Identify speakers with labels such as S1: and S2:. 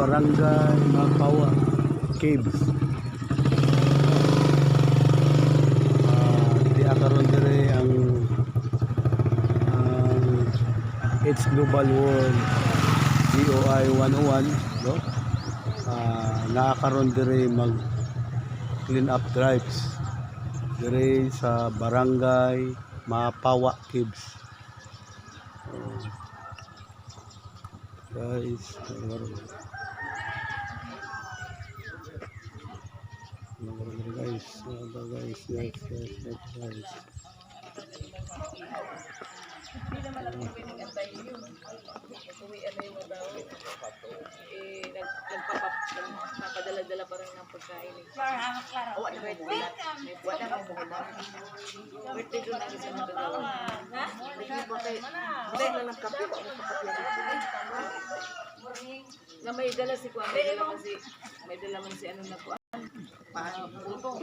S1: Barangay Mapawa Caves. Di karon dire ang It's Global World GOI 101, no? Naa karon dire mag clean up drives dire sa Barangay Mapawa Caves. Oh. Guys, guys, guys, yes, guys.
S2: Hindi naman ako pwedeng antayin yun. Uwi na yung mga tao. Eh, nagpapadala-dala pa rin ng pagkain eh.
S3: Wala na mo. Wala na mo. Birthday doon na sa mga gawa. Hindi ba kay Hindi na lang kape, wa mo pakape.
S2: Na may dala si Kuan, may dala man si ano na Kuan. Puto.